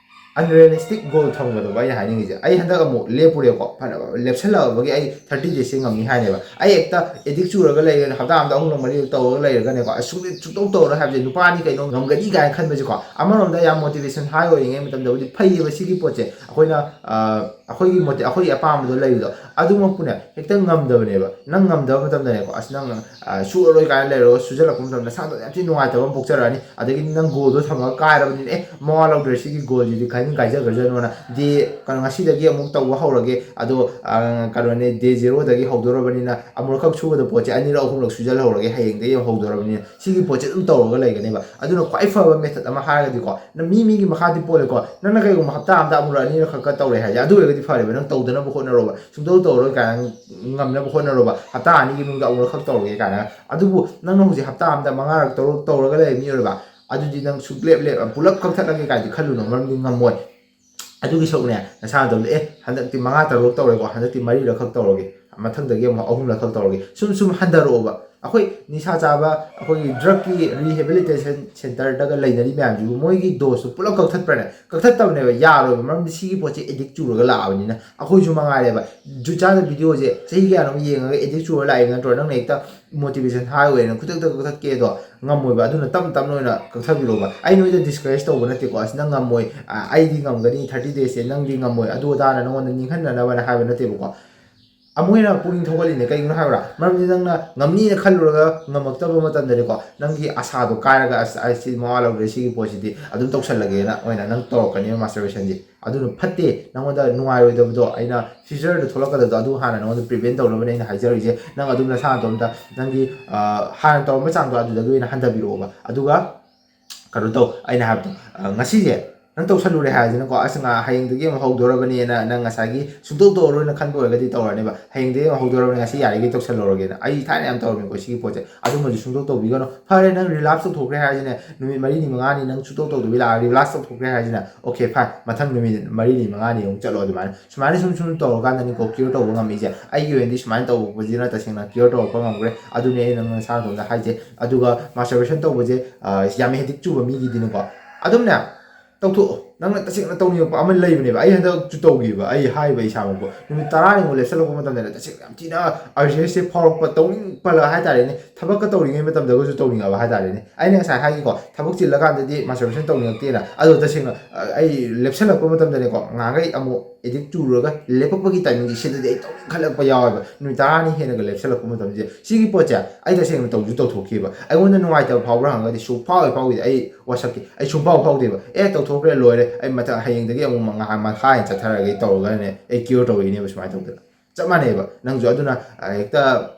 ꯑꯟꯔꯤꯌꯦꯂꯤꯁꯇꯤꯛ ꯒꯣꯜ ꯊꯝꯒꯗꯕ ꯑꯩꯅ ꯍꯥꯏꯅꯤꯡꯉꯤꯁꯦ꯫ ꯑꯩ ꯍꯟꯗꯛ ꯑꯃꯨꯛ ꯂꯦꯞꯄꯨꯔꯦꯀꯣ, ꯐꯅ ꯂꯦꯞꯁꯜꯂꯛꯑꯕꯒꯤ ꯑꯩ ꯊꯥꯔꯇꯤ ꯗꯦꯖꯁꯦ ꯉꯝꯅꯤ ꯍꯥꯏꯅꯦꯕ꯫ ꯑꯩ ꯍꯦꯛꯇ ꯑꯦꯗꯤꯛ ꯆꯨꯔꯒ ꯂꯩꯔꯒ, ꯍꯞꯇꯥ ꯑꯃꯗ ꯑꯍꯨꯝꯂꯛ ꯃꯔꯤꯔꯛ ꯇꯧꯔꯒ ꯂꯩꯔꯒꯅꯦꯀꯣ, ꯑꯁ ꯁꯨꯡ ꯁꯨꯡꯇꯧ ꯇꯧꯔꯣꯏ ꯍꯥꯏꯕꯁꯦ, ꯅꯨꯄꯥꯅꯤ ꯀꯩꯅꯣ, ꯉꯝꯒꯅꯤ ꯀꯥꯏꯅ ꯈꯟꯕꯁꯦꯀꯣ, ꯑꯃꯔꯣꯝꯗ ꯌꯥꯝ ꯃꯣꯇꯤꯚꯦꯁꯟ ꯍꯥꯏ ꯑꯣꯏꯔꯤꯉꯩ ꯃꯇꯝꯗꯕꯨꯗꯤ ꯐꯩꯌꯦꯕ ꯁꯤꯒꯤ ꯄꯣꯠꯁꯦ꯫ ꯑꯩꯈꯣꯏꯅ ꯑꯩꯈꯣꯏꯒꯤ ꯃꯣꯇꯤ ꯑꯩꯈꯣꯏꯒꯤ ꯑꯄꯥꯝꯕꯗꯣ ꯂꯩꯕꯗꯣ꯫ ꯑꯗꯨꯃꯛꯄꯨꯅꯦ, ꯍꯦꯛꯇ ꯉꯝꯗꯕꯅꯦꯕ꯫ ꯅꯪ ꯉꯝꯗꯕ ꯃꯇꯝꯗꯅꯦꯀꯣ, ꯑꯁ ꯅꯪ ꯁꯨꯔꯔꯣꯏ ꯀꯥꯏꯅ ꯂꯩꯔꯒ ꯁꯨꯖꯜꯂꯛꯄ ꯃꯇꯝꯗ ꯅꯁꯥꯗꯣ ꯌꯥꯝ ꯊꯤꯅ ꯅꯨꯡꯉꯥꯏꯇꯕ ꯑꯃ ꯄꯣꯛꯆꯔꯛꯑꯅꯤ꯫ ꯑꯗꯒꯤꯗꯤ ꯅꯪ ꯒꯣꯜꯗꯣ ꯊꯝꯃꯒ ꯀꯥꯏꯔꯕꯅꯤꯅ, ꯑꯦ, ꯃꯋꯥ ꯂꯧꯗ꯭ꯔꯦ, ꯁꯤꯒꯤ ꯒꯣꯜꯁꯤꯗꯤ ꯈꯥꯏꯅꯤꯡ ꯀꯥꯏꯖꯈ꯭ꯔꯖꯅꯣꯅ꯫ ꯗꯦ ꯀꯩꯅꯣ, ꯉꯁꯤꯗꯒꯤ ꯑꯃꯨꯛ ꯇꯧꯕ ꯍꯧꯔꯒꯦ, ꯑꯗꯣ ꯀꯩꯅꯣꯅꯦ, ꯗꯦ ꯖꯦꯔꯣꯗꯒꯤ ꯍꯧꯗꯣꯔꯕꯅꯤꯅ, ꯑꯃꯨꯔꯛꯈꯛ ꯁꯨꯒꯗꯕ ꯄꯣꯠꯁꯦ ꯑꯅꯤꯔꯛ ꯑꯍꯨꯝꯂꯛ ꯁꯨꯖꯜꯍꯧꯔꯒꯦ, ꯍꯌꯦꯡꯗꯒꯤ ꯑꯃꯨꯛ ꯍꯧꯗꯣꯔꯕꯅꯤꯅ꯫ ꯁꯤꯒꯤ ꯄꯣꯠꯁꯦ ꯑꯗꯨꯝ ꯇꯧꯔꯒ ꯂꯩꯒꯅꯦꯕ꯫ ꯑꯗꯨꯅ ꯈ꯭ꯋꯥꯏ ꯐꯕ ꯃꯦꯊꯠ ꯑꯃ ꯍꯥꯏꯔꯒꯗꯤꯀꯣ, ꯅꯪ ꯃꯤ ꯃꯤꯒꯤ ꯃꯈꯥꯗꯤ ꯄꯣꯜꯂꯦꯀꯣ, ꯅꯪꯅ ꯀꯩꯒꯨꯝꯕ ꯍꯞꯇꯥ ꯑꯃꯗ ꯑꯃꯨꯔꯛ ꯑꯅꯤꯔꯛ ꯈꯛꯀ ꯇꯧꯔꯦ ꯍꯥꯏꯔꯗꯤ, ꯑꯗꯨ ꯑꯣꯏꯔꯒꯗꯤ ꯐꯔꯦꯕ, ꯅꯪ ꯇꯧꯗꯅꯕ ꯍꯣꯠꯅꯔꯣꯕ꯫ ꯁꯨꯡꯇꯧ ꯇꯧꯔꯔꯣꯏ ꯀꯥꯏꯅ ꯉꯝꯅꯕ ꯍꯣꯠꯅꯔꯣꯕ꯫ ꯍꯞꯇꯥ ꯑꯅꯤꯒꯤ ꯃꯅꯨꯡꯗ ꯑꯃꯨꯔꯛ ꯈꯛ ꯇꯧꯔꯒꯦ ꯀꯥꯏꯅ꯫ ꯑꯗꯨꯕꯨ ꯅꯪꯅ ꯍꯧꯖꯤꯛ ꯍꯞꯇꯥ ꯑꯃꯗ ꯃꯉꯥꯔꯛ ꯇꯧꯔ ꯇꯧꯔꯒ ꯂꯩꯕ ꯃꯤ ꯑꯣꯏꯔꯕ, ꯑꯗꯨꯗꯤ ꯅꯪ ꯁꯨꯡꯂꯦꯞ ꯂꯦꯞ ꯄꯨꯂꯞ ꯀꯛꯊꯠꯂꯒꯦ ꯀꯥꯏꯗꯤ ꯈꯜꯂꯨꯅꯣ, ꯃꯔꯝꯗꯤ ꯉꯝꯃꯣꯏ꯫ ꯑꯗꯨꯒꯤ ꯁꯔꯨꯛꯅꯦ, ꯅꯁꯥ ꯅꯇꯣꯝꯗ, "ꯑꯦ, ꯍꯟꯗꯛꯇꯤ ꯃꯉꯥ ꯇꯔꯨꯛ ꯇꯧꯔꯦꯀꯣ, ꯍꯟꯗꯛꯇꯤ ꯃꯔꯤꯔꯛ ꯈꯛ ꯇꯧꯔꯒꯦ, ꯃꯊꯪꯗꯒꯤ ꯑꯃꯨꯛ ꯑꯍꯨꯝꯂꯛ ꯈꯛ ꯇꯧꯔꯒꯦ", ꯁꯨꯝ ꯁꯨꯝ ꯍꯟꯊꯔꯛꯑꯣꯕ꯫ ꯑꯩꯈꯣꯏ ꯅꯤꯁꯥ ꯆꯥꯕ, ꯑꯩꯈꯣꯏꯒꯤ ꯗ꯭ꯔꯛꯀꯤ ꯔꯤꯍꯦꯕꯤꯂꯤꯇꯦꯁꯟ ꯁꯦꯟꯇꯔꯗꯒ ꯂꯩꯅꯔꯤ ꯃꯌꯥꯝꯁꯤꯕꯨ, ꯃꯣꯏꯒꯤ ꯗꯣꯁꯇꯨ ꯄꯨꯂꯞ ꯀꯛꯊꯠꯄ꯭ꯔꯅꯦ? ꯀꯛꯊꯠꯇꯕꯅꯦꯕ, ꯌꯥꯔꯣꯏꯕ꯫ ꯃꯔꯝꯗꯤ ꯁꯤꯒꯤ ꯄꯣꯠꯁꯦ ꯑꯦꯗꯤꯛ ꯆꯨꯔꯒ ꯂꯥꯛꯑꯕꯅꯤꯅ꯫ ꯑꯩꯈꯣꯏꯁꯨ ꯃꯉꯥꯏꯔꯦꯕ, ꯖꯨꯠ ꯆꯥꯗ ꯚꯤꯗꯤꯑꯣꯁꯦ ꯆꯍꯤ ꯀꯌꯥꯅꯣꯝ ꯌꯦꯡꯉꯒ ꯑꯦꯗꯤꯛ ꯆꯨꯔ ꯂꯥꯛꯏ ꯅꯠꯇ꯭ꯔꯣ? ꯅꯪꯅ ꯍꯦꯛꯇ ꯃꯣꯇꯤꯚꯦꯁꯟ ꯍꯥꯏ ꯑꯣꯏꯅ ꯈꯨꯗꯛꯇ ꯀꯛꯊꯠꯀꯦꯗꯣ ꯉꯝꯃꯣꯏꯕ꯫ ꯑꯗꯨꯅ ꯇꯞ ꯇꯞꯅ ꯑꯣꯏꯅ ꯀꯛꯊꯕꯤꯔꯣꯕ꯫ ꯑꯩ ꯅꯣꯏꯗ ꯗꯤꯁꯀꯔꯦꯖ ꯇꯧꯕ ꯅꯠꯇꯦꯀꯣ, "ꯑꯁ, ꯅꯪ ꯉꯝꯃꯣꯏ, ꯑ, ꯑꯩꯗꯤ ꯉꯝꯒꯅꯤ, ꯊꯥꯔꯇꯤ ꯗꯦꯖꯁꯦ ꯅꯪꯗꯤ ꯉꯝꯃꯣꯏ", ꯑꯗꯨ ꯑꯗꯥꯅ ꯅꯉꯣꯟꯗ ꯅꯤꯡꯍꯟꯅꯅꯕꯅ ꯍꯥꯏꯕ ꯅꯠꯇꯦꯕꯀꯣ꯫ ꯑꯃꯨꯛ ꯍꯦꯟꯅ ꯄꯨꯛꯅꯤꯡ ꯊꯧꯒꯠꯂꯤꯅꯦ꯫ ꯀꯩꯒꯤꯅꯣ ꯍꯥꯏꯕ꯭ꯔꯥ? ꯃꯔꯝꯗꯤ ꯅꯪꯅ ꯉꯝꯅꯤꯅ ꯈꯜꯂꯨꯔꯒ ꯉꯝꯃꯛꯇꯕ ꯃꯇꯝꯗꯗꯤꯀꯣ, ꯅꯪꯒꯤ ꯑꯁꯥꯗꯣ ꯀꯥꯏꯔꯒ, "ꯑꯁ, ꯑꯩ ꯁꯤ ꯃꯋꯥ ꯂꯧꯗ꯭ꯔꯦ, ꯁꯤꯒꯤ ꯄꯣꯠꯁꯤꯗꯤ ꯑꯗꯨꯝ ꯇꯧꯁꯜꯂꯒꯦꯅ" ꯑꯣꯏꯅ ꯅꯪ ꯇꯧꯔꯛꯀꯅꯦꯕ ꯃꯥꯁꯇꯔꯕꯦꯁꯟꯁꯤ꯫ ꯑꯗꯨꯅ ꯐꯠꯇꯦ, ꯅꯪꯉꯣꯟꯗ ꯅꯨꯡꯉꯥꯏꯔꯣꯏꯗꯕꯗꯣ, ꯑꯩꯅ ꯐ꯭ꯌꯨꯆꯔꯗ ꯊꯣꯛꯂꯛꯀꯗꯕꯗꯣ ꯑꯗꯨ ꯍꯥꯟꯅ ꯅꯉꯣꯟꯗ ꯄ꯭ꯔꯤꯚꯦꯟ ꯇꯧꯅꯕꯅꯦ ꯑꯩꯅ ꯍꯥꯏꯖꯔꯤꯁꯦ꯫ ꯅꯪ ꯑꯗꯨꯝ ꯅꯁꯥ ꯅꯇꯣꯝꯇ ꯅꯪꯒꯤ, ꯑ, ꯍꯥꯟꯅ ꯇꯧꯔꯝꯕ ꯆꯥꯡꯗꯣ ꯑꯗꯨꯗꯒꯤ ꯑꯣꯏꯅ ꯍꯟꯊꯕꯤꯔꯛꯑꯣꯕ꯫ ꯑꯗꯨꯒ ꯀꯩꯅꯣ ꯇꯧ, ꯑꯩꯅ ꯍꯥꯏꯕꯗꯣ, ꯑ, ꯉꯁꯤꯁꯦ ꯅꯪ ꯇꯧꯁꯜꯂꯨꯔꯦ ꯍꯥꯏꯔꯁꯤꯅꯀꯣ, "ꯑꯁ, ꯉꯥ-, ꯍꯌꯦꯡꯗꯒꯤ ꯑꯃꯨꯛ ꯍꯧꯗꯣꯔꯕꯅꯦꯅ" ꯅꯪ ꯉꯁꯥꯏꯒꯤ ꯁꯨꯡꯇꯧ ꯇꯧꯔꯔꯣꯏꯅ ꯈꯟꯕ ꯑꯣꯏꯔꯒꯗꯤ ꯇꯧꯔꯅꯦꯕ꯫ "ꯍꯌꯦꯡꯗꯒꯤ ꯑꯃꯨꯛ ꯍꯧꯗꯣꯔꯕꯅꯦ, ꯉꯁꯤ ꯌꯥꯔꯤꯈꯩ ꯇꯧꯁꯜꯍꯧꯔꯒꯦꯅ"꯫ ꯑꯩ ꯊꯥꯏꯅ ꯌꯥꯝ ꯇꯧꯔꯝꯃꯤꯀꯣ ꯁꯤꯒꯤ ꯄꯣꯠꯁꯦ, ꯑꯗꯨꯝꯕꯁꯨ ꯁꯨꯡꯇꯧ ꯇꯧꯕꯤꯒꯅꯨ꯫ ꯐꯔꯦ, ꯅꯪ ꯔꯤꯂꯥꯞꯁ ꯇꯧꯊꯣꯛꯈ꯭ꯔꯦ ꯍꯥꯏꯔꯁꯤꯅꯦ, ꯅꯨꯃꯤꯠ ꯃꯔꯤꯅꯤ ꯃꯉꯥꯅꯤ ꯅꯪ ꯁꯨꯡꯇꯧ ꯇꯧꯗꯕꯤ ꯂꯥꯛꯑꯒ ꯔꯤꯂꯥꯞꯁ ꯇꯧꯊꯣꯛꯈ꯭ꯔꯦ ꯍꯥꯏꯔꯁꯤꯅꯦ, ꯑꯣꯀꯦ, ꯐꯥꯏꯟ, ꯃꯊꯪ ꯅꯨꯃꯤꯠ ꯃꯔꯤꯅꯤ ꯃꯉꯥꯅꯤ ꯑꯃꯨꯛ ꯆꯠꯂꯣ꯫ ꯑꯗꯨꯃꯥꯏꯅ, ꯁꯨꯃꯥꯏꯅ ꯁꯨꯝ ꯁꯨꯝ ꯇꯧꯔꯀꯥꯟꯗꯅꯤꯀꯣ ꯀ꯭ꯌꯣꯔ ꯇꯧꯕ ꯉꯝꯃꯤꯁꯦ꯫ ꯑꯩꯒꯤ ꯑꯣꯏꯅꯗꯤ ꯁꯨꯃꯥꯏꯅ ꯇꯧꯕꯁꯤꯅ ꯇꯁꯦꯡꯅ ꯀ꯭ꯌꯣꯔ ꯇꯧꯔꯛꯄ ꯉꯝꯈ꯭ꯔꯦ꯫ ꯑꯗꯨꯅꯦ ꯑꯩꯅ ꯅꯪ ꯅꯁꯥ ꯅꯇꯣꯝꯗ ꯍꯥꯏꯁꯦ꯫ ꯑꯗꯨꯒ ꯃꯥꯁꯇꯔꯕꯦꯁꯟ ꯇꯧꯕꯁꯦ, ꯑ, ꯌꯥꯝ ꯑꯦꯗꯤꯛ ꯆꯨꯕ ꯃꯤꯒꯤꯗꯤꯅꯤꯀꯣ, ꯑꯗꯨꯝꯅꯦ ꯇꯧꯊꯣꯛꯑꯣ꯫ ꯅꯪꯅ ꯇꯁꯦꯡꯅ ꯇꯧꯅꯤꯡꯉꯛꯄ ꯑꯃ ꯂꯩꯕꯅꯦꯕ꯫ ꯑꯩ ꯍꯟꯗꯛꯁꯨ ꯇꯧꯈꯤꯕ, ꯑꯩ ꯍꯥꯏꯕ ꯏꯁꯥꯃꯛꯄꯨ ꯅꯨꯃꯤꯠ ꯇꯔꯥꯅꯤꯃꯨꯛ ꯂꯦꯞꯁꯜꯂꯛꯄ ꯃꯇꯝꯗꯅꯦ ꯇꯁꯦꯡꯅ ꯌꯥꯝ ꯊꯤꯅ ꯑꯔꯖꯦꯟꯁꯁꯦ ꯐꯥꯎꯔꯛꯄ, ꯇꯧꯅꯤꯡꯄꯜꯂ ꯍꯥꯏꯇꯥꯔꯦꯅꯦ꯫ ꯊꯕꯛꯀ ꯇꯧꯔꯤꯉꯩ ꯃꯇꯝꯗꯒꯁꯨ ꯇꯧꯅꯤꯡꯉꯛꯑꯕ ꯍꯥꯏꯇꯥꯔꯦꯅꯦ꯫ ꯑꯩꯅ ꯉꯁꯥꯏ ꯍꯥꯏꯈꯤꯀꯣ, ꯊꯕꯛ ꯆꯤꯜꯂꯀꯥꯟꯗꯗꯤ ꯃꯥꯁꯇꯔꯕꯦꯁꯟ ꯇꯧꯅꯤꯡꯉꯛꯇꯦꯅ꯫ ꯑꯗꯣ ꯇꯁꯦꯡꯅ ꯑ, ꯑꯩ ꯂꯦꯞꯁꯜꯂꯛꯄ ꯃꯇꯝꯗꯅꯦꯀꯣ, ꯉꯥꯏꯍꯥꯛꯈꯩ ꯑꯃꯨꯛ ꯑꯦꯗꯤꯛ ꯆꯨꯔꯒ ꯂꯦꯞꯄꯛꯄꯒꯤ ꯇꯥꯏꯃꯤꯡꯁꯦ, ꯁꯤꯗꯗꯤ ꯑꯩ ꯇꯧꯅꯤꯡꯈꯠꯂꯛꯄ ꯌꯥꯎꯋꯦꯕ꯫ ꯅꯨꯃꯤꯠ ꯇꯔꯥꯅꯤ ꯍꯦꯟꯅꯒ ꯂꯦꯞꯁꯜꯂꯛꯄ ꯃꯇꯝꯁꯦ, ꯁꯤꯒꯤ ꯄꯣꯠꯁꯦ ꯑꯩ ꯇꯁꯦꯡꯅ ꯇꯧꯁꯨ ꯇꯧꯊꯣꯛꯈꯤꯕ꯫ ꯑꯩꯉꯣꯟꯗ ꯅꯨꯡꯉꯥꯏꯇꯕ ꯐꯥꯎꯕ꯭ꯔꯥ ꯍꯪꯉꯒꯗꯤ ꯁꯨꯡꯐꯥꯎ ꯍꯦꯛ ꯐꯥꯎꯈꯤꯗꯦ꯫ ꯑꯩ ꯋꯥꯁꯛꯀꯤ ꯑꯩ ꯁꯨꯡꯐꯥꯎ ꯐꯥꯎꯗꯦꯕ꯫ ꯑꯦ, ꯇꯧꯊꯣꯛꯈ꯭ꯔꯦ, ꯂꯣꯏꯔꯦ, ꯑꯩ ꯃꯊꯪ ꯍꯌꯦꯡꯗꯒꯤ ꯑꯃꯨꯛ ꯉꯥꯏꯍꯥꯛ ꯃꯈꯥ ꯍꯦꯟꯅ ꯆꯠꯊꯔꯒꯦ ꯇꯧꯔꯒꯅꯦ ꯑꯩ ꯀ꯭ꯌꯣꯔ ꯇꯧꯔꯛꯏꯅꯦꯕ꯫ ꯁꯨꯃꯥꯏꯅ ꯇꯧꯗꯅ ꯆꯞ ꯃꯥꯟꯅꯩꯕ꯫ ꯅꯪꯁꯨ ꯑꯗꯨꯅ ꯑ, ꯍꯦꯛꯇ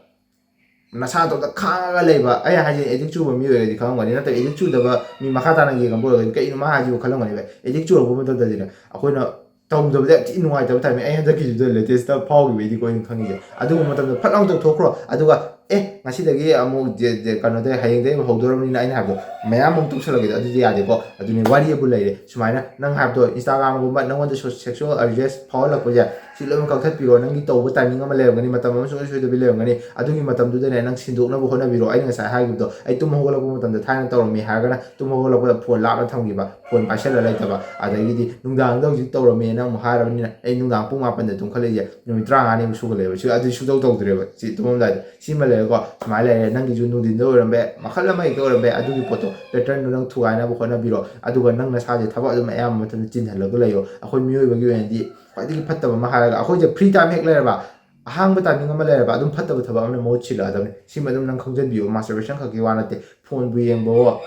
ꯅꯁꯥꯗꯣ ꯑꯝꯇ ꯈꯥꯡꯉꯒ ꯂꯩꯕ꯫ ꯑꯩ ꯍꯥꯏꯁꯦ ꯑꯦꯗꯤꯛ ꯆꯨꯕ ꯃꯤ ꯑꯣꯏꯔꯗꯤ ꯈꯪꯉꯝꯒꯅꯤ, ꯅꯠꯇ꯭ꯔꯒ ꯑꯦꯗꯤꯛ ꯆꯨꯗꯕ ꯃꯤ ꯃꯈꯥ ꯇꯥꯅ ꯌꯦꯡꯉꯝꯕ ꯑꯣꯏꯔꯒꯗꯤ ꯀꯩꯅꯣ ꯃꯥ ꯍꯥꯏꯁꯤꯕꯨ ꯈꯜꯂꯝꯒꯅꯦꯕ꯫ ꯑꯦꯗꯤꯛ ꯆꯨꯔꯛꯄ ꯃꯇꯝꯗꯗꯤꯅꯦ ꯑꯩꯈꯣꯏꯅ ꯇꯧꯗꯕꯗ ꯌꯥꯝ ꯊꯤ ꯅꯨꯡꯉꯥꯏꯇꯕ ꯇꯥꯏꯃꯤꯡ꯫ ꯑꯩ ꯍꯟꯗꯛꯀꯤꯁꯤꯗ ꯂꯦꯇꯦꯁꯇ ꯐꯥꯎꯈꯤꯕꯩꯗꯤꯀꯣ ꯑꯩꯅ ꯈꯪꯉꯤꯁꯦ꯫ ꯑꯗꯨꯒꯨꯝꯕ ꯃꯇꯝꯗ ꯐꯠ ꯂꯥꯎꯅ ꯇꯧꯊꯣꯛꯈ꯭ꯔꯣ꯫ ꯑꯗꯨꯒ ꯑꯦ, ꯉꯁꯤꯗꯒꯤ ꯑꯃꯨꯛ ꯗꯦ-, ꯗꯦ-, ꯀꯩꯅꯣꯗ ꯍꯌꯦꯡꯗꯒꯤ ꯑꯃꯨꯛ ꯍꯧꯗꯣꯔꯕꯅꯤꯅ ꯑꯩꯅ ꯍꯥꯏꯕꯗꯣ ꯃꯌꯥꯝ ꯑꯃꯨꯛ ꯇꯧꯁꯜꯂꯒꯦꯗꯣ ꯑꯗꯨꯗꯤ ꯌꯥꯗꯦꯀꯣ꯫ ꯑꯗꯨꯅꯤ ꯋꯥꯔꯤ ꯑꯕꯨ ꯂꯩꯔꯦ꯫ ꯁꯨꯃꯥꯏꯅ ꯅꯪ ꯍꯥꯏꯕꯗꯣ ꯏꯟꯁꯇꯥꯒ꯭ꯔꯥꯝꯒꯨꯝꯕ ꯅꯪꯉꯣꯟꯗ ꯁꯦꯛꯁꯨꯋꯦꯜ ꯑꯔꯖꯦꯁ ꯐꯥꯎꯍꯜꯂꯛꯄꯁꯦ ꯁꯤ ꯂꯣꯏꯅꯃꯛ ꯀꯛꯊꯠꯄꯤꯔꯣ꯫ ꯅꯪꯒꯤ ꯇꯧꯕ ꯇꯥꯏꯃꯤꯡ ꯑꯃ ꯂꯩꯔꯝꯒꯅꯤ, ꯃꯇꯝ ꯑꯃ ꯁꯨꯡꯁꯣꯏ ꯁꯣꯏꯗꯕꯤ ꯂꯩꯔꯝꯒꯅꯤ꯫ ꯑꯗꯨꯒꯤ ꯃꯇꯝꯗꯨꯗꯅꯦ ꯅꯪ ꯁꯤꯟꯗꯣꯛꯅꯕ ꯍꯣꯠꯅꯕꯤꯔꯣ꯫ ꯑꯩꯅ ꯉꯁꯥꯏ ꯍꯥꯏꯈꯤꯕꯗꯣ, ꯑꯩ ꯇꯨꯝ ꯍꯧꯒꯠꯂꯛꯄ ꯃꯇꯝꯗ ꯊꯥꯏꯅ ꯇꯧꯔꯝꯃꯤ ꯍꯥꯏꯔꯒꯅ ꯇꯨꯝ ꯍꯧꯒꯠꯂꯛꯄꯗ ꯐꯣꯟ ꯂꯥꯞꯅ ꯊꯝꯈꯤꯕ, ꯐꯣꯟ ꯄꯥꯏꯁꯜꯂ ꯂꯩꯇꯕ, ꯑꯗꯒꯤꯗꯤ ꯅꯨꯡꯗꯥꯡꯗ ꯍꯧꯖꯤꯛ ꯇꯧꯔꯝꯃꯦꯅ ꯑꯃꯨꯛ ꯍꯥꯏꯔꯕꯅꯤꯅ ꯑꯩ ꯅꯨꯡꯗꯥꯡ ꯄꯨꯡ ꯃꯥꯄꯟꯗ ꯇꯨꯝꯈꯠꯂꯛꯏꯁꯦ ꯅꯨꯃꯤꯠ ꯇꯔꯥꯃꯉꯥꯅꯤꯃꯨꯛ ꯁꯨꯒꯠꯂꯛꯑꯦꯕ꯫ ꯁꯤ ꯑꯗꯨꯗꯤ ꯁꯨꯡꯇꯧ ꯇꯧꯗ꯭ꯔꯦꯕ꯫ ꯁꯤ ꯇꯨꯝꯃꯝꯗꯥꯏꯗ ꯁꯤꯃ ꯂꯩꯔꯦꯀꯣ, ꯁꯨꯃꯥꯏꯅ ꯂꯩꯔꯦ꯫ ꯅꯪꯒꯤꯁꯨ ꯅꯨꯡꯊꯤꯟꯗ ꯑꯣꯏꯔꯝꯕ ꯌꯥꯏ, ꯃꯈꯜ ꯑꯃ ꯍꯦꯛꯇ ꯑꯣꯏꯔꯝꯕ ꯌꯥꯏ꯫ ꯑꯗꯨꯒꯤ ꯄꯣꯠꯇꯣ, ꯄꯦꯇꯔꯟꯗꯣ ꯅꯪ ꯊꯨꯒꯥꯏꯅꯕ ꯍꯣꯠꯅꯕꯤꯔꯣ꯫ ꯑꯗꯨꯒ ꯅꯪ ꯅꯁꯥꯁꯦ ꯊꯕꯛ ꯑꯗꯨꯝ ꯑꯌꯥꯝꯕ ꯃꯇꯝꯗ ꯆꯤꯟꯍꯜꯂꯒ ꯂꯩꯌꯣ꯫ ꯑꯩꯈꯣꯏ ꯃꯤꯑꯣꯏꯕꯒꯤ ꯑꯣꯏꯅꯗꯤ ꯈ꯭ꯋꯥꯏꯗꯒꯤ ꯐꯠꯇꯕ ꯑꯃ ꯍꯥꯏꯔꯒ, ꯑꯩꯈꯣꯏꯁꯦ ꯐ꯭ꯔꯤ ꯇꯥꯏꯝ ꯍꯦꯛ ꯂꯩꯔꯕ, ꯑꯍꯥꯡꯕ ꯇꯥꯏꯃꯤꯡ ꯑꯃ ꯂꯩꯔꯕ, ꯑꯗꯨꯝ ꯐꯠꯇꯕ ꯊꯕꯛ ꯑꯃꯅ ꯃꯍꯨꯠ ꯁꯤꯜꯂꯛꯑꯗꯕꯅꯤ꯫ ꯁꯤꯃ ꯑꯗꯨꯝ ꯅꯪ ꯈꯪꯖꯟꯕꯤꯌꯣ꯫ ꯃꯥꯁꯇꯔꯕꯦꯁꯟ ꯈꯛꯀꯤ ꯋꯥ ꯅꯠꯇꯦ, ꯐꯣꯟꯕꯨ ꯌꯦꯡꯕꯋꯣ,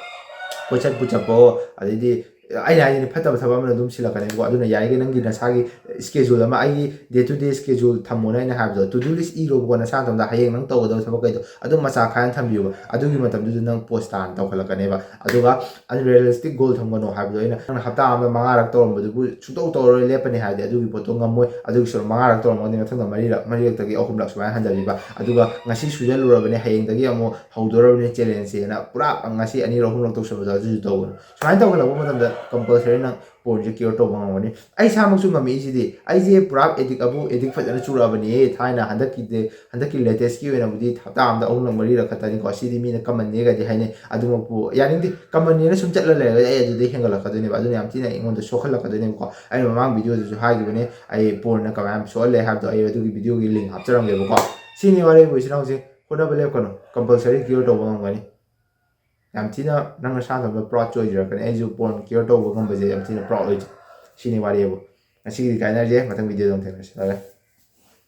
ꯀꯣꯏꯆꯠꯄꯨ ꯆꯠꯄꯋꯣ, ꯑꯗꯩꯗꯤ ꯑꯩꯅ ꯍꯥꯏꯁꯤꯅꯤ, ꯐꯠꯇꯕ ꯊꯕꯛ ꯑꯃꯅ ꯑꯗꯨꯝ ꯁꯤꯜꯂꯛꯀꯅꯦꯕꯀꯣ꯫ ꯑꯗꯨꯅ ꯌꯥꯔꯤꯈꯩ ꯅꯪꯒꯤ ꯅꯁꯥꯒꯤ ꯁ꯭ꯀꯦꯖꯨꯜ ꯑꯃ, ꯑꯩꯒꯤ ꯗꯦ ꯇꯨ ꯗꯦ ꯁ꯭ꯀꯦꯖꯨꯜ ꯊꯝꯃꯣꯅ ꯑꯩꯅ ꯍꯥꯏꯕꯗꯣ, ꯇꯨ ꯗꯨ ꯂꯤꯁ ꯏꯔꯣꯕꯀꯣ ꯅꯁꯥ ꯅꯇꯣꯝꯗ꯫ ꯍꯌꯦꯡ ꯅꯪ ꯇꯧꯒꯗꯕ ꯊꯕꯛꯈꯩꯗꯣ ꯑꯗꯨꯝ ꯃꯆꯥ ꯈꯥꯏꯅ ꯊꯝꯕꯤꯌꯣꯕ꯫ ꯑꯗꯨꯒꯤ ꯃꯇꯝꯗꯨꯗ ꯅꯪ ꯄꯣꯁ ꯇꯥꯅ ꯇꯧꯈꯠꯂꯛꯀꯅꯦꯕ꯫ ꯑꯗꯨꯒ ꯑꯟꯔꯤꯌꯦꯂꯤꯁꯇꯤꯛ ꯒꯣꯜ ꯊꯝꯒꯅꯣ ꯍꯥꯏꯕꯗꯣ ꯑꯩꯅ, ꯅꯪꯅ ꯍꯞꯇꯥ ꯑꯃꯗ ꯃꯉꯥꯔꯛ ꯇꯧꯔꯝꯕꯗꯨꯕꯨ ꯁꯨꯡꯇꯧ ꯇꯧꯔꯔꯣꯏ ꯂꯦꯞꯄꯅꯤ ꯍꯥꯏꯔꯗꯤ ꯑꯗꯨꯒꯤ ꯄꯣꯠꯇꯣ ꯉꯝꯃꯣꯏ꯫ ꯑꯗꯨꯒꯤ ꯁꯔꯨꯛ ꯃꯉꯥꯔꯛ ꯇꯧꯔꯝꯃꯒꯗꯤ ꯃꯊꯪꯗ ꯃꯔꯤꯔꯛ, ꯃꯔꯤꯔꯛꯇꯒꯤ ꯑꯍꯨꯝꯂꯛ ꯁꯨꯃꯥꯏꯅ ꯍꯟꯊꯕꯤꯕ꯫ ꯑꯗꯨꯒ ꯉꯁꯤ ꯁꯨꯖꯜꯂꯨꯔꯕꯅꯦ, ꯍꯌꯦꯡꯗꯒꯤ ꯑꯃꯨꯛ ꯍꯧꯗꯣꯔꯕꯅꯦ ꯆꯦꯂꯦꯟꯖꯁꯦꯅ ꯄꯨꯔꯥ ꯉꯁꯤ ꯑꯅꯤꯔꯛ ꯑꯍꯨꯝꯂꯛ ꯇꯧꯁꯟꯕꯗꯣ ꯑꯗꯨꯁꯨ ꯇꯧꯒꯅꯨ꯫ ꯁꯨꯃꯥꯏꯅ ꯇꯧꯈꯠꯂꯛꯄ ꯃꯇꯝꯗ ꯀꯝꯄꯜꯁꯔꯤ ꯅꯪ ꯄꯣꯔꯟꯁꯦ ꯀ꯭ꯌꯣꯔ ꯇꯧꯕ ꯉꯝꯒꯅꯤ꯫ ꯑꯩ ꯏꯁꯥꯃꯛꯁꯨ ꯉꯝꯃꯛꯏꯁꯤꯗꯤ, ꯑꯩꯁꯦ ꯄꯨꯔꯥ ꯑꯦꯗꯤꯛ ꯑꯕꯨ ꯑꯦꯗꯤꯛ ꯐꯖꯅ ꯆꯨꯔꯛꯑꯕꯅꯦ꯫ ꯊꯥꯏꯅ ꯍꯟꯗꯛꯀꯤꯗꯤ, ꯍꯟꯗꯛꯀꯤ ꯂꯦꯇꯦꯁꯀꯤ ꯑꯣꯏꯅꯕꯨꯗꯤ ꯍꯞꯇꯥ ꯑꯃꯗ ꯑꯍꯨꯝꯂꯛ ꯃꯔꯤꯔꯛ ꯈꯛꯇꯅꯤꯀꯣ꯫ ꯁꯤꯗꯤ ꯃꯤꯅ ꯀꯃꯟꯅꯦꯒꯗꯤ ꯍꯥꯏꯅꯩ, ꯑꯗꯨꯃꯛꯄꯨ ꯌꯥꯅꯤꯡꯗꯦ꯫ ꯀꯃꯟꯅꯦꯅ ꯁꯨꯝ ꯆꯠꯂ ꯂꯩꯔꯒꯗꯤ ꯑꯩ ꯑꯗꯨꯗꯩ ꯍꯦꯟꯒꯠꯂꯛꯀꯗꯣꯏꯅꯦꯕ, ꯑꯗꯨꯅ ꯌꯥꯝ ꯊꯤꯅ ꯑꯩꯉꯣꯟꯗ ꯁꯣꯛꯍꯜꯂꯛꯀꯗꯣꯏꯅꯦꯕꯀꯣ꯫ ꯑꯩ ꯃꯃꯥꯡ ꯚꯤꯗꯤꯑꯣꯗꯁꯨ ꯍꯥꯏꯈꯤꯕꯅꯦ, ꯑꯩ ꯄꯣꯔꯟꯅ ꯀꯃꯥꯏꯅ ꯁꯣꯛꯍꯜꯂꯦ ꯍꯥꯏꯕꯗꯣ ꯑꯩ ꯑꯗꯨꯒꯤ ꯚꯤꯗꯤꯑꯣꯒꯤ ꯂꯤꯡ ꯍꯥꯞꯆꯔꯝꯒꯦꯕꯀꯣ꯫ ꯁꯤꯅꯤ ꯋꯥꯔꯤꯕꯨ, ꯏꯆꯤꯟ ꯏꯅꯥꯎꯁꯦ ꯍꯣꯠꯅꯕ ꯂꯦꯞꯀꯅꯨ, ꯀꯝꯄꯜꯁꯔꯤ ꯀ꯭ꯌꯣꯔ ꯇꯧꯕ ꯉꯝꯒꯅꯤ꯫ ꯌꯥꯝ ꯊꯤꯅ ꯅꯪ ꯅꯁꯥ ꯅꯊꯟꯗ ꯄ꯭ꯔꯥꯎꯗ ꯑꯣꯏꯖꯔꯛꯀꯅꯤ꯫ ꯑꯩꯁꯨ ꯄꯣꯔꯟ ꯀ꯭ꯌꯣꯔ ꯇꯧꯕ ꯉꯝꯕꯁꯦ ꯌꯥꯝ ꯊꯤꯅ ꯄ꯭ꯔꯥꯎꯗ ꯑꯣꯏꯖꯩ꯫ ꯁꯤꯅꯤ ꯋꯥꯔꯤꯕꯨ꯫ ꯉꯁꯤꯒꯤꯗꯤ ꯀꯥꯏꯅꯔꯁꯦ, ꯃꯊꯪ ꯚꯤꯗꯤꯑꯣꯗ ꯑꯃꯨꯛ ꯊꯦꯡꯅꯔꯁꯤ꯫ Bye bye꯫